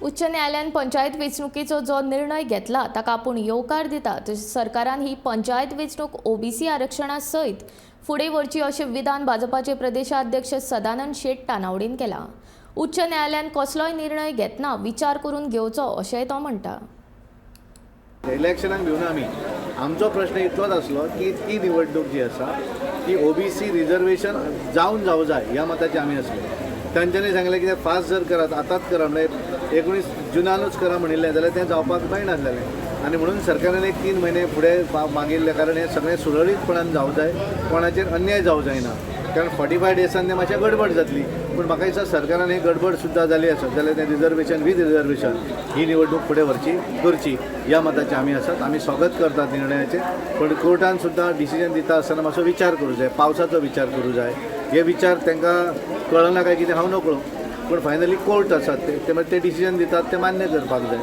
उच्च न्यायालयान पंचायत वेंचणुकेचो जो निर्णय घेतला ताका आपूण येवकार दिता. तशेंच सरकारान ही पंचायत वेंचणूक ओबीसी आरक्षणा सयत फुडें व्हरची अशें विधान भाजपाचे प्रदेशाध्यक्ष सदानंद शेट तानावडीन केलां. उच्च न्यायालयान कसलोय निर्णय घेतना विचार करून घेवचो अशेंय तो म्हणटा. इलेक्शनाक भिवना आमी. आमचो प्रश्न इतलोच आसलो की ती निवडणूक जी आसा ती ओबीसी रिजर्वेशन जावन जावं जाय ह्या मताचे आमी आसले. तांच्यांनी सांगलें की ते फास्ट जर करात, आतांच करा, म्हणल्यार 19 जुनानूच करा म्हणिल्लें जाल्यार तें जावपाक मेळनासलेलें आनी म्हणून सरकारान एक 3 म्हयने फुडें मागिल्लें, कारण हें सगळें सुरळीतपणान जावं जाय, कोणाचेर अन्याय जावं जायना, कारण 45 डेसान तें मातशें गडबड जातली. पूण म्हाका दिसता सरकारान ही गडबड सुद्दां जाली आसत जाल्यार तें रिजर्वेशन वीथ रिजर्वेशन ही निवडणूक फुडें व्हरची करची ह्या मताचे आमी आसात. आमी स्वागत करतात निर्णयाचें, पूण कोर्टान सुद्दां डिसिजन दिता आसतना मातसो विचार करूं जाय, पावसाचो विचार करूं जाय. हे विचार तांकां कळना काय कितें हांव नकळो, पूण फायनली कोर्ट आसात ते ते डिसिजन दितात तें मान्य करपाक जाय.